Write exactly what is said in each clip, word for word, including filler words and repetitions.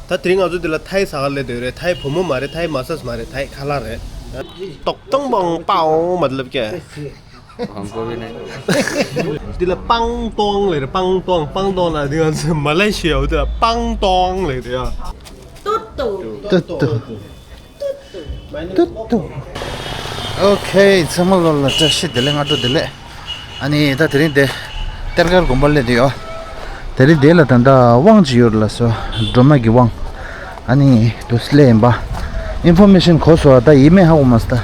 ད་དེ་རིང་ང་ཚོ་འདི་ལ་ཐའི་ཟ་ག་སླེབས་བསྡད་ཡོད་རེད། ཐའི་བུ་མོ་མ་རེད། ཐའི་མ་སཱཇ་མ་རེད། ཐའི་ཁ་ལག་རེད། ཏོག་ཏོང་པང་པའོ་མ་ལབ་ཀྱི། ཧང་གོ་བི་ནི། འདི་ལ་པང་ཏོང་ལབ་རེད། པང་ཏོང་། པང་ཏོང་ལ་འདི་ང་ཚོ་མ་ལེ་ཤི་ཡ་འོ་དེ་ལ་པང་ཏོང་ལབ་རེད་ཡ། ཏུ་ཏུ། ཏུ་ཏུ། ཏུ་ཏུ། ཨོ་ཁེ། ཚང་མ་ལོ་ལ་བཀྲ་ཤིས་བདེ་ལེགས། སྔ་དྲོ་བདེ་ལེགས། ཨ་ནི་ད་དེ་རིང་དེ་གཏེར་སྒར་དགོན་པ་སླེབས་བསྡད་ཡོད། དེ་རིང་དེ་ལ་ད་ལྟ་དབང་ཅིག་ཡོད་རེད་ལ་སོ། སྒྲོལ་མ་གི་དབང་། ཨ་ནི་དུ་སླེབས་ཡིན་པ། ཨིན་ཕོར་མེ་ཤན་གོ་སོང་། ད་ཡིན་མེད་ཧ་གོ་མ་སོང་།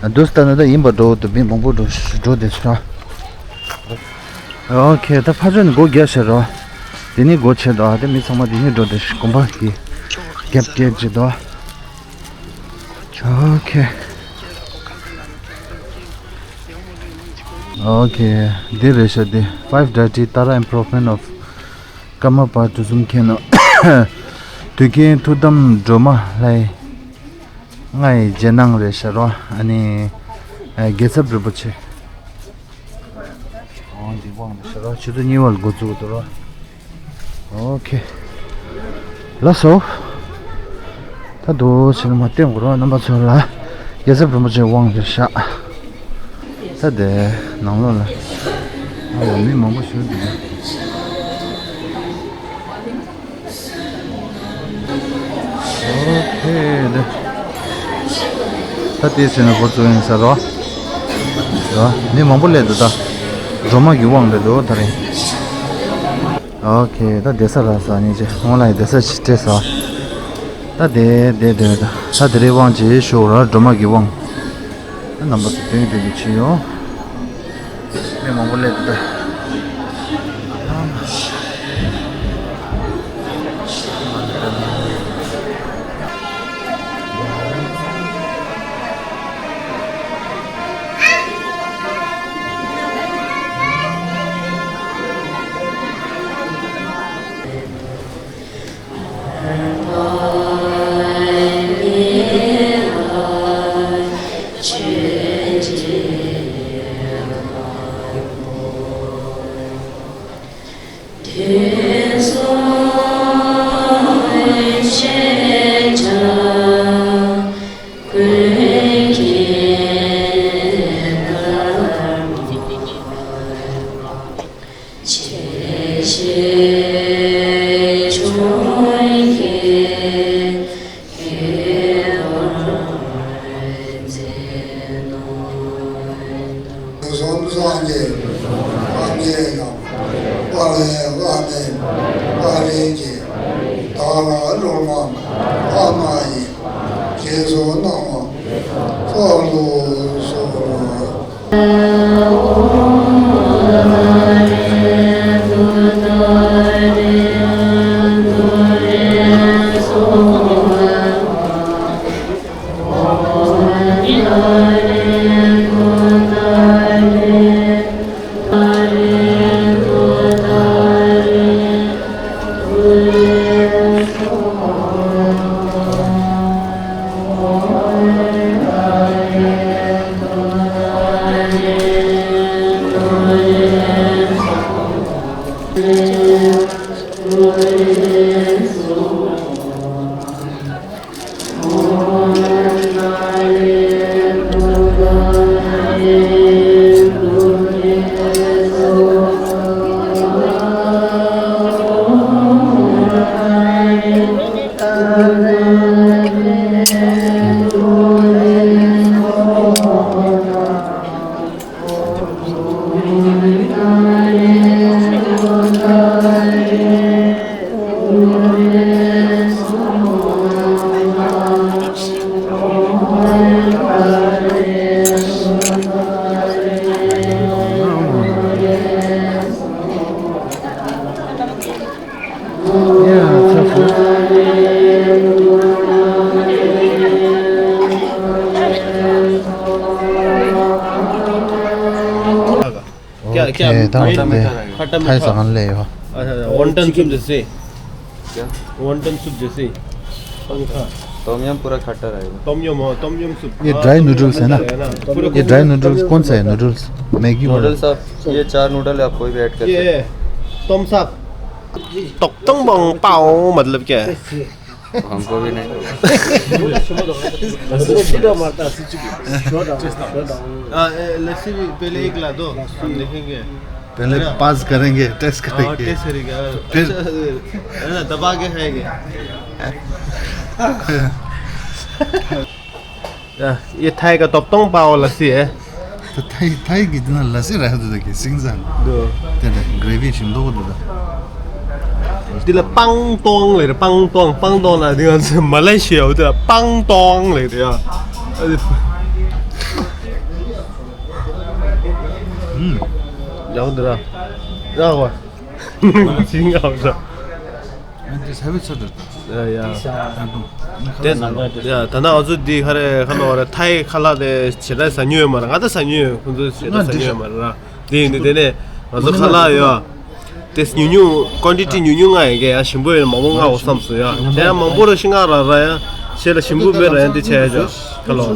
ད་དུ་ལྟ་ན་ད་ཡིན་པ་འགྲོ་འདུག་མི་མང་པོ་འགྲོ་འགྲོ་བསྡད་སོང་། ཨོ་ཁེ། ད་ཕར་ཕྱོགས་ནས་སྒོ་རྒྱག་བྱས་རོ། དེ་ནས་སྒོ་ཕྱེ་འདུག་དེ་མི་ཚང་མ་དེ་ནས་འགྲོ་དེ་དགོན་པ་གི་རྒྱབ་སྐྱེལ་བྱེད་འདུག་ཨོ་ཁེ། ཨོ་ཁེ། འདི་རེད་ཤག་འདི་Five Deity Tara Improvement of Karmapa Tourism Khenno། དུས་མཁྱེན་ཐུགས་དམ་སྒྲོལ་མ་ལྷའི་ལྔ་ཡི་རྗེས་གནང་རེད་ཤག་རོ། ཨ་ནི་རྒྱལ་ཚབ་རིན་པོ་ཆེ། ཨོ་འདི་དབང་དུ་ཤར་བ་ཆུ་ཚོད་གཉིས་པ་ལ་འགོ་བཙུགས་འདུག་རོ། ཨོ་ཁེ། ལགས་སོ། ད་དུ་ཕྱི་ལ་མ་བསྟན་དགོས་རོ། རྣམ་པ་ཚོ་ལ་རྒྱལ་ཚབ་རིན་པོ་ཆེའི་དབང་དུ་བཞག་ད་དེ་ནང་ལོགས་ལ་ཨ་ལ་མི་མང་པོ་ཞིག་འདུག་ཨོ་ཁེ། ད་དེ་ཕྱི་ལ་འགོ་བཙུགས་ཡིན་ས་རོ། རོ། མི་མང་པོ་སླེབས་འདུག་ད་སྒྲོལ་མ་གི་དབང་རེད་འདུག་ད་རིང་། ཨོ་ཁེ། ད་བསྡད་ས་རག་ས་ཉིན་ཅིག་སྔོན་ལ་ཡི་བསྡད་ས་ཞིག་སྤྲད་ས། ད་དེ་དེ་དེ་ད་ད་དེ་རིང་དབང་ཅིག་ཞུ་ར། སྒྲོལ་མ་གི་དབང་། ད་རྣམ་པ་ཚོ་དེ་དེ་དེ་ཕྱིན་ཡོང་། མི་མང་པོ་སླེབས་འདུག་ད། གསུམ་སངས་རྒྱས་སངས་རྒྱས་དང་། དཔལ་ལྡན་བླ་མའི་བླ་རིགས་ཀྱི་བདག་ལ་སྒྲོལ་མ་བླ་མ་ཡི། རྗེས་སུ་གནང་བ་སྩལ་དུ་གསོལ། क्या, क्या? ओके, दा खट्टा मीठा। थाई सामान ले हो। अच्छा, अच्छा, wonton soup जैसे। क्या? Wonton soup जैसे। टोमयम पूरा खट्टा रहेगा। टोमयम, हाँ, टोमयम soup। ये हाँ, dry noodles है ना? पूरा ये dry noodles कौन सा है? नूडल्स, मैगी वाला? नूडल्स आप, ये चार नूडल आप कोई भी ऐड कर सकते हैं। ये टोम साब। ཏོག་ཏོང་བང་པའོ་མ་ལབ་ཀྱེ། हाँ, गोभी नहीं। लस्सी भी पहले एक ला दो, हम देखेंगे। पहले पास करेंगे, टेस्ट करेंगे। टेस्ट करेंगे। फिर अच्छा, है ना, दबा के खाएंगे। ये थाई का तोप्तोंग पाओ लस्सी है। ད་ཐའི་ཐའི་གི་དེ་ན་ལ་སི་ར་ཧ་དུ་ད་གི་སིང་སང་འདུག་དེ་ད་གྲེ་བི་ཞིམ་མདོག་འདུག་ད། འདི་ལ་པང་ཏོང་ལེ་རེད། པང་ཏོང་པང་ཏོང་ལ་འདི་ང་ཚོ་མ་ལེ་ཤི་ཡ་འོ་དེ་ལ་པང་ཏོང་ལེ་རེད་ཡ། ཡག་འདུག་ར། ཡག་བ། ཅིང་ཡག་ར། ཡ་ཡ། དེ་ཡ་ད་ནང་ང་ཚོ་འདི་ག་རེ་ཁ་ནོ་རེ་ཐའི་ཁ་ལག་དེ་ཞེ་དྲག་ཟ་མྱོང་ཡོད་མ་རེད། ང་ད་ཟ་མྱོང་ཡོད། ཁོང་ཚོ་ཞེ་དྲག་ཟ་མྱོང་ཡོད་མ་རེད་ར། དེ་ཡིན་དུས་དེ་ནས་ང་ཚོ་ཁ་ལག་ཡོད། དེ་ཉུང་ཉུང་ཀོན་ཏི་ཏི་ཉུང་ཉུང་ང་ཡིན་གྱི་ཡ། ཞིམ་པོ་ཡོད་མང་པོ་ང་འོ་བསམ་སོང་ཡ། དེ་ཡང་མང་པོ་ར་ཤི་ང་ར་ར་ཡ། ཞེ་ལ་ཞིམ་པོ་མེད་ར་ཡ། འདི་བྱས་ཡ་ཅོ་ཁ་ལོ།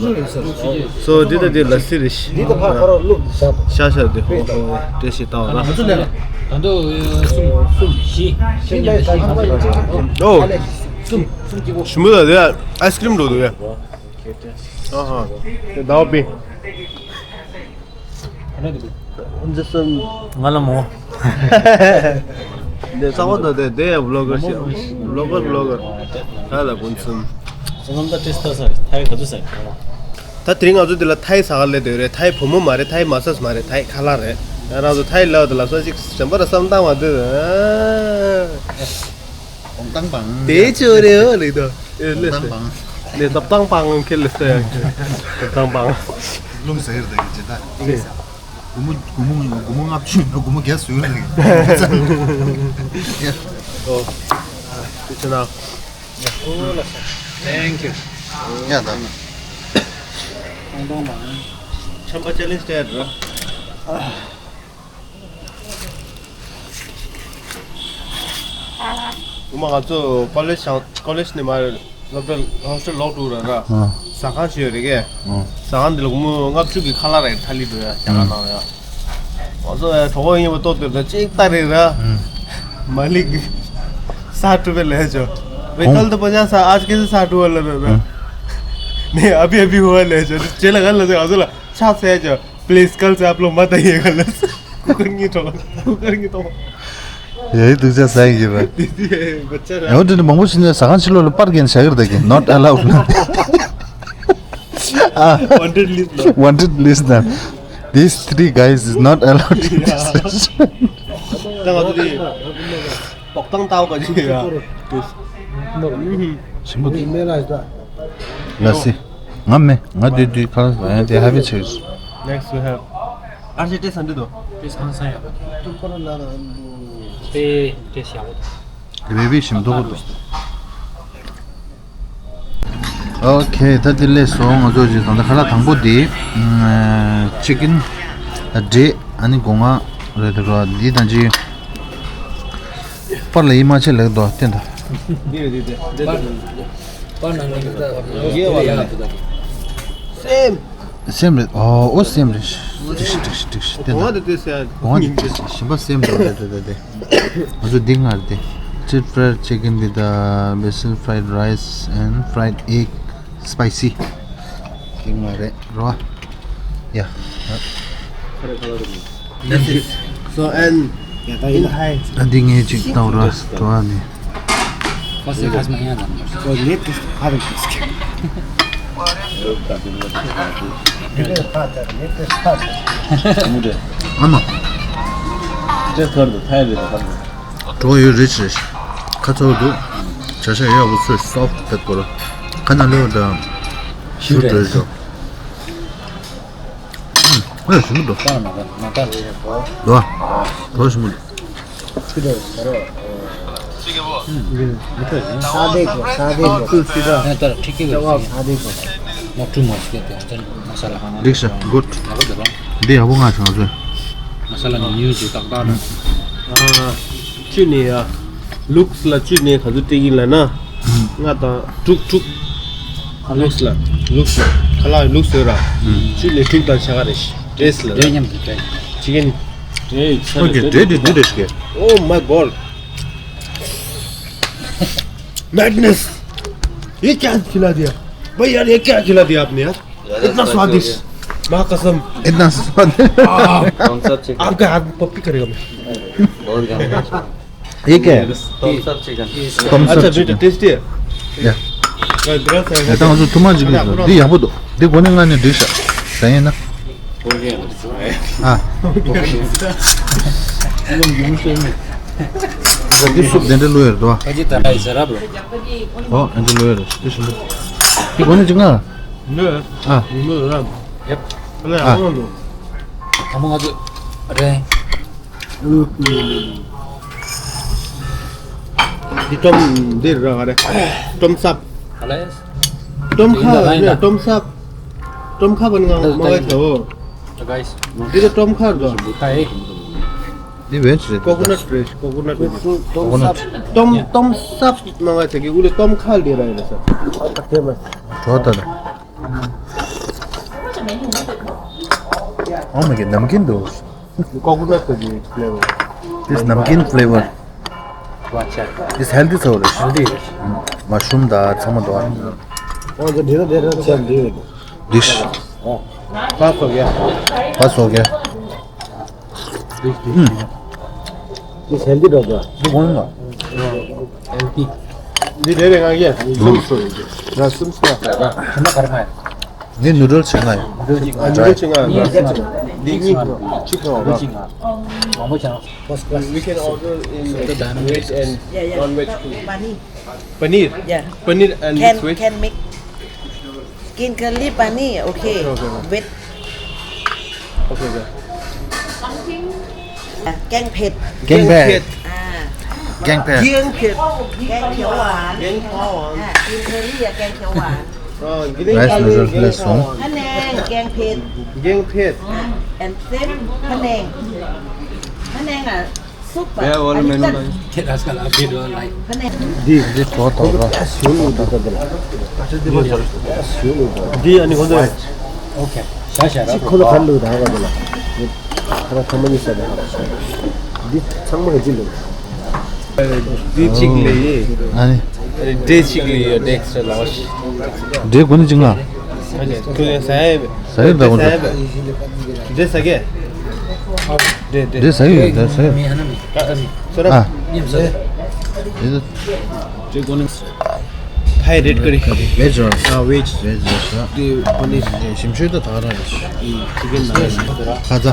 སོ་འདི་ད་འདི་ལ་སི་རེ་ཤི། འདི་ད་ཕ་ཁ་རོ་ལུག་ཤ་ཤ་འདི་ཧོ་ཧོ་དེ་ཞིག་བཏང་བ་ར། ད་དུང་གསུམ་གསུམ་བཞི་བཞི་ཉམས་ཞིག་ཨོ། གསུམ་གསུམ་གཅིག་པོ། ཞིམ་པོ་ད་དེ་ཨའི་སི་ཀྲིམ་འགྲོ་འདུག་གས། ཨ་ཧ། དེ་ཟླ་བ་པི། འདི་གསུམ། ང་ལ་མོ། འདི་རྩ་བ་ད་དེ་དེ་ཡ་བློ་གར་ཞིག་བློ་གར་བློ་གར། ད་ལ་ཀུན་གསུམ། སོ་ནམ་ད་ཏེས་ད་ས་ཐའི་ག་ཚོད་ས། ད་དེ་རིང་ང་ཚོ་འདི་ལ་ཐའི་ཟ་ག་སླེབས་བསྡད་ཡོད་རེད། ཐའི་བུ་མོ་མ་རེད། ཐའི་མ་ས་ས་མ་རེད། ཐའི་ཁ་ལག་རེད། ང་རང་ཚོ་ཐའི་ལབ་དེ་ལ་སོ་ཅིག་གཞན་པ་ར་བསམ་སྟངས་མ་འདུག་ཨ། གོང་ཏང་པང་། དེ་ཅི་རེད་ཨོ་ལེགས་དོ། ཨེ་ལེས། གོང་ཏང་པང་། ནས་ཏབ་ཏང་པང་ཁེ་ལེ་སྟེ། ཏབ་ཏང་པང་། རླུང་ཟེར་དེ་གི་ཇི་ལྟ། ཨེ། སྒོར་མོ་སྒོར་མོ་སྒོར་མོ་ལྔ་བཅུ་ཡོད་ལེ། ཨོ། ཨ་ཅི་ཆ་ན། Thank you. ཡ་ད། ཆམ་པ་ཅ་ལེན་ཇི་སྟེར་ར། ཨ་མ་ང་ཚོ་ཀོ་ལེཇ་ཀོ་ལེཇ་ནས་མར་སློབ་གྲྭ་ཧོ་སི་ཊེལ་ལོག་འགྲོ་ར་ར། ཟ་ཁང་ཞིག་ཡོད་རེད་གས། ཟ་ཁང་འདི་ལ་སྒོར་མོ་ལྔ་བཅུ་གི་ཁ་ལག་རེད། ཐ་ལི་འགྲོ་ཡ་རྒྱ་གར་ནང་ཡ། ང་ཚོ་ཡ་གྲོགས་པོ་ཡིན་པ་ཏོག་ཏོག་ད་ཅིག་ལྟ་རེད་ར། མ་ལིག་ས་ཀྲུ་པེ་ལས་ཅོ། वे कल तो पचास था, आज कैसे साठ हुआ लग रहा था। नहीं, अभी अभी हुआ ले जो। चला गल लगे अजला छाप से जो। प्लीज कल से आप लोग मत आइएगा। कुकर नहीं तो कुकर नहीं तो। यही तुझे सही की बात। बच्चा रहा। ཡང་དེ་ནི་མང་པོ་ཞིག་ནས་ཟ་ཁང་ཕྱི་ལོགས་ལ་པར་རྒྱན་བཞག་གི་རེད་ད་གི། Not allowed. Wanted list. Wanted list. These three guys is not allowed in this restaurant. ད་ང་ཚོ་དེ་བོག་ཏང་ཏའོ་ག་ཅིག་ཡ། ཞིམ་པོ་འདུག་ལ་སི། ང་མེད། ང་དུས་དུས་ཁ་ལག་ཡང་དེ་ཧ་པི་ཆེ། Next we have. ཨར་ཅེ་ཏེ་སན་དུ་དོ། ཏེ་སན་སན་ཡ། ཏེ་ཏེ་ཤ་བོ། རེ་བའི་ཞིམ་མདོག་པོ་འདུག་ཨོ་ཁེ། ད་དེ་ལས་སོང་། ང་ཚོ་ཅིག་དང་ད་ཁ་ལག་དང་པོ་དེ་ཅི་ཀིན་འབྲས། ཨ་ནི་སྒོ་ང་རེད་དེ་རོ། འདི་དང་ཅི་པར་ལ་ཡིད་མ་ཆེས་ལེགས་དོ་བསྟན་ད། འདི་རེད་འདི་རེད་འདི་རེད། པར་ནང་ནས་ད་ཡེ་བ་ལ་སེམས། སེམས་རེད། ཨོ་ཨོ་སེམས་རེད། འགྲིག་ཤི་འགྲིག་ཤི་འགྲིག་ཤི་བསྟན་ད། གོང་དེ་ལྟོས་ཟེར་ཡ། གོང་དེ་ལྟོས་ཟེར་ཡ། ཞིམ་པ་སེམས་རེད་དེ་དེ་དེ། ང་ཚོ་འདི་སྔར་དེ། Stir fried chicken with the basil fried rice and fried egg spicy. འདི་སྔར་རེད་རོ། ཡ། That's it. So and in Thai. ཨ་འདི་ངས་ཅིག་ལྟ་རོ་རོ་ནི། First class མ་ཡང་ལ། So let this part of this. ཨ་མ། འགྲོ་ཡོད་རེད་ཅེས། ཁ་ཚ་བོ་འདུག་བྱ་བྱ་ཡག་པོ་ཚོས་སོབ་བེད་པོ་ར། ཁ་ན་ལེའོ་དང་ཞུ་འདྲ་ཞོ། ཨ་ཞུ་འདུག་ལོ། ལོ་ཞུ་འདུག་ས་དེ་གོ་ས་དེ་གོ་ཨ་ཏུ་སི་ད། ཨ་ཏར་ཁྲིག་ཁྲིག་ས་དེ་གོ་ནོར་ཁྲུ་མ་ཞིག་དེ་ཧོ་ཏན་མ་ས་ལ་ཧ་ན། འགྲིག་ཤག་གུད། འདི་ཡག་པོ་མངགས་བྱུང་ང་ཚོས། མ་ས་ལ་ཉུང་ཉུང་ཅིག་ཏག་ཏག་ན། ཨ་ཅུ་ནི་ཡ། ལུགས་ལ་ཅུ་ནི་ག་ཚོད་སྤྲད་ཀྱི་ལ་ན། ང་དང་དྲུག་དྲུག་ལུགས་ལ་ལུགས་ལ་ཁ་ལག་ལུགས་ཟོས་ར། ཅུ་ནི་དྲུག་དང་ཆ་ག་རེ་ཤི་ཏེས་ལ་འདྲེ་མཉམ་དུ་འདྲེ། ཅི་གན། འདྲེ་ཡིག་ས་ཨོ་ཁེ། འདྲེ་འདྲེ་འདྲེ་འདྲེ་ཤི་གེ། Oh my god. Madness. ये क्या खिला दिया भाई यार, ये क्या खिला दिया आपने यार, इतना स्वादिष्ट। माँ कसम। इतना स्वादिष्ट। आपका हाथ पप्पी करेगा मैं। बहुत गंदा। ये क्या है? Thums Up chicken. Thums Up chicken. Tasty है। या। ད་ང་ཚོ་ཐུག་མ་འཇིག་གི་འདི་ཡག་པོ་འདུག་འདི་གོ་ནས་ང་ནས་འགྲིག་ཤག་ད་ཡིན་ན། ཨ། འདི་སུབ་དེ་འདྲ་བླུགས་ཡོད་རེད་དོ། ཨོ་ཨ་འདི་བླུགས་ཡོད་རེད། འདི་སུབ་འདི་གོ་ནས་འཇིག་ང་། ཨ། ཨ། ཨ་མ་ང་ཚོ་རེད། འདི་ཏོམ་འདི་ར་ག་རེ། ཏོམ་སབ། ཨ་ལས། ཏོམ་ཁ་ཡིན་ད་ཡིན་ད། ཏོམ་སབ། ཏོམ་ཁ་བ་ནང་མ་བའི་ཐོ། Guys, འདི་ཏོམ་ཁ་ར། འདི་བེད་རེད། ཀོ་ཀོ་ནཊ་རེད། ཀོ་ཀོ་ནཊ་རེད། ཀོ་ཀོ་ནཊ། ཏོམ་ཏོམ་སབ་མ་བའི་ཐོ་གི་ཨུ་ལེ་ཏོམ་ཁ་ལི་ར་ཡིན་ས། ཨ་ད་དེ་མ། གྲོ་ད་ད། ཨོ་མ་གི་ནམ་རྒྱུན་འདུག་ཀོ་ཀོ་ནཊ་གི་ཕི་ལེ་བར། This namkeen flavor. This healthy ཚོ་རེད། Healthy. Mushroom ད་ཚང་མ་འདུག་ཨ་འདི་ན་དེ་ར་ཚ་འདི་རེད། Dish. ཕ་སོ་གེ། ཕ་སོ་གེ། This healthy འདུག་འདི་གོང་ལ། Healthy. འདི་རེ་རེ་ང་གེ། སུམ་སུམ། ང་སུམ་སུམ། ཁྱིམ་ན་ག་རེ་ང་། ནི་ནུ་ཌལ་ཆེ་ང་ཡོད། ནུ་ཌལ་ཅིག་ང་། ནུ་ཌལ་ཅིག་ང་། འདི་གཉིས་གཅིག་གང་། ནུ་ཌལ་ཅིག་ང་། མང་པོ་ཆེ་ང་། First class. We can order in veg and non-veg too. Paneer. Paneer. Yeah. Paneer and can, veg. Can make. Green curry paneer, okay. Okay, okay. With. Okay, okay. แกงเผ็ด แกงเผ็ด อ่า แกงเผ็ด แกงเผ็ด แกงเขียวหวาน แกงเขียวหวาน อ่า กินเคอรี่อะ แกงเขียวหวาน อ๋อ กิน rice noodle และสอง พะแนง แกงเผ็ด แกงเผ็ด อ่า and same พะแนง พะแนงอ่ะ ซุปอ่ะ Yeah, all อันนี้ menu ก็ like. Kid आजकल अपडेट हुआ लाइक พะแนง འདི་འདི་གྲོ་ཐོག་ར། འདི་ཨ་ནི་ཁོ་ཚོ་ཨོ་ཁེ། ཤ་ཤ་ར། ཅིག་ཁོ་ལ་ཁར་ལུག་དང་ཧ་ག་ལ། ཁ་ཐ་མ་ནི་ས་ད་ཧ་ར་ཤ། འདི་ཚང་མ་ག་ཅི་ལུག་འདི་གཅིག་ལས་ཡིན། ཨ་ནི། འདི་གཅིག་ལས་ཡོད་འདི་ཨེག་སི་ཊ་ལ་ཝ་ཤི། འདི་གོ་ནི་གཅིག་ང་། ཁུ་ལེ་ས་ཡ། ས་ཡ་ད་གོ་འདི། འདི་ས་གེ། འདི་འདི། འདི་ས་ཡ་ད་ས་ཡ། ཨ། འདི་ད། འདི་གོ་ནི། ཐའི་རེད་ཀ་རི། བེ་ཇི་ར། ཨ་བེ་ཇི། བེ་ཇི་ར། འདི་གོ་ནི། ཞིམ་ཤོས་ད་ད་ག་རང་རེད། ཅི་གེ་ན། ཁ་ཚ།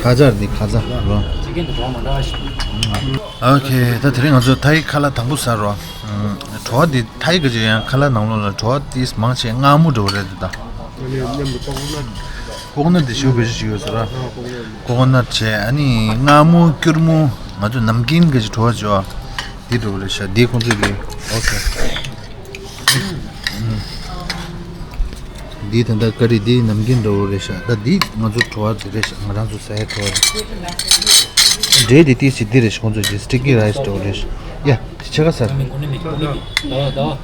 ཁ་ཚ་འདི་ཁ་ཚ་རོ། ཅི་གེ་ན་གྲོགས་མ་འདྲ་ཞིག་ཨོ་ཁེ། ད་དེ་རིང་ང་ཚོ་ཐའི་ཁ་ལག་དང་པོ་ཟ་རོ། ཨ། བྲོ་བ་འདི་ཐའི་གི་ཅིག་ཡང་ཁ་ལག་ནང་ལོགས་ལ་བྲོ་བ་འདི་མང་ཆེ་མངར་མོ་འདྲ་བོ་རེད་འདུག་ད། ཀོ་ཀོ་ནཊ་འདི་ཞེ་པོ་བེད་སྤྱོད་བྱེད་ཀྱི་ཡོད་ཟེར་ར། ཀོ་ཀོ་ནཊ་བྱས་ཨ་ནི་མངར་མོ་སྐྱུར་མོ། ང་ཚོ་ནམ་ཀིན་གི་ཅིག་བྲོ་བ་བྱས་པ་འདི་འདྲ་བོ་རེད་ཤག་འདི་ཁོང་ཚོས་འདི་ཨོ་ཁེ། འདི་ད་ལྟ་ཀ་རི་འདི་ནམ་ཀིན་འདྲ་བོ་རེད་ཤག་ད་འདི་ང་ཚོ་བྲོ་བ་ཅིག་རེད་ཤག་ང་རང་ཚོ་ཟ་ཡ་བྲོ་བ་རེད། འབྲས་འདི་ཏིས་ཅིག་འདི་རེད་ཤག་ཁོང་ཚོ་ཅིག་སི་ཊི་ཀི་རའི་སི་འདྲ་བོ་རེད་ཤག་ཡ། ཕྱེད་ཀ་ཟ། ཡ། ཟླ་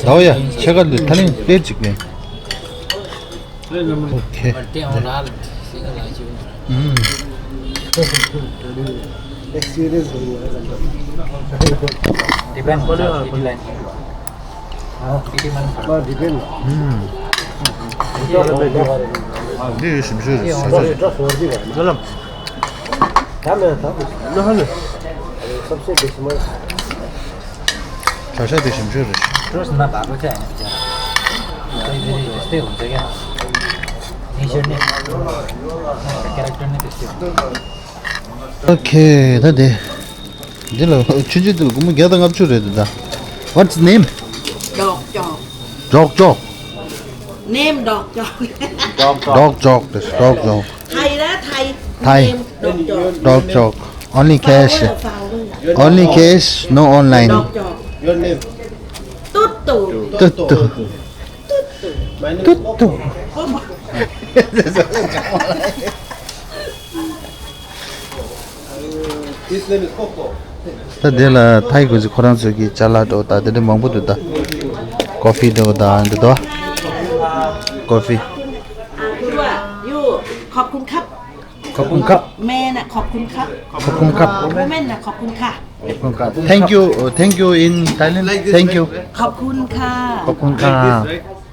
བ་ཡ། ཕྱེད་ཀ་འདི་ཐ་ལིང་སྟེར་ཅིག་མེད། ཨོ་ཁེ། ཨུམ། འདི་ཞིམ་ཤོས་རེད། ས་ཆ་རེད། བྱ་ཤ་དེ་ཞིམ་ཤོས་རེད། ཨོ་ཁེ། ད་དེ། འདི་ལ་ཆུ་ཆུ་འདི་ལ་སྒོར་མོ་བརྒྱ་དང་ལྔ་བཅུ་རེད་འདི་ད། What's name? ཌོག་ཅོག་ཌོག་ཅོག Name ཌོག་ཅོག་ཌོག་ཅོག་དེ་ཌོག་ཅོག Thai นะ Thai Thai Name ཌོག་ཅོག་ཌོག་ཅོག Only cash. Only cash, no online. ཌོག་ཅོག Your name? ཏུ་ཏུ། ཏུ་ཏུ། ཏུ་ཏུ། His name is Coco. ད་དེ་ལ་ཐའི་གོ་ཅི་ཁོ་རང་ཚོ་གི་ཅ་ལག་འདྲ་བོ་དང་དེ་འདྲ་མང་པོ་འདུག་ད། ཀོ་ཕི་འདྲ་བོ་དང་འདི་འདུག་ཀོ་ཕི། ขอบคุณครับ ขอบคุณครับ แมนอะขอบคุณครับ ขอบคุณครับ แมนอะขอบคุณค่ะ ขอบคุณครับ thank you thank you in Thailand thank you ขอบคุณค่ะ ขอบคุณครับ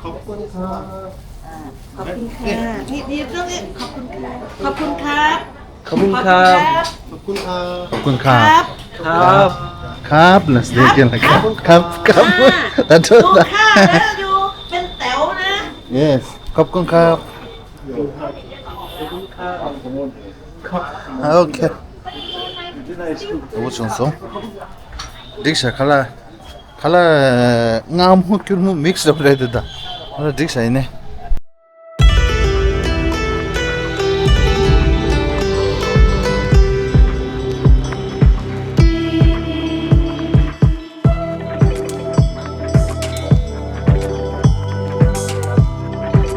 ขอบคุณค่ะ นี่นี่ต้องเรียกขอบคุณค่ะ ขอบคุณครับ ขอบคุณครับ ขอบคุณครับ ขอบคุณครับ ครับ ครับนะเสียงเก่งเลยครับ ครับ ครับ อ่า ขอโทษ ดู นะ ค่ะแล้วอยู่เป็นแถวนะ yes ขอบคุณครับ okay འོ་བྱུང་སོང་། འགྲིག་ཤག་ཁ་ལག་ཁ་ལག་མངར་མོ་སྐྱུར་མོ་མིག་སི་རབ་རེད་དེ་ད། ཨ་ལ་འགྲིག་ཤག་ཡིན་ནས།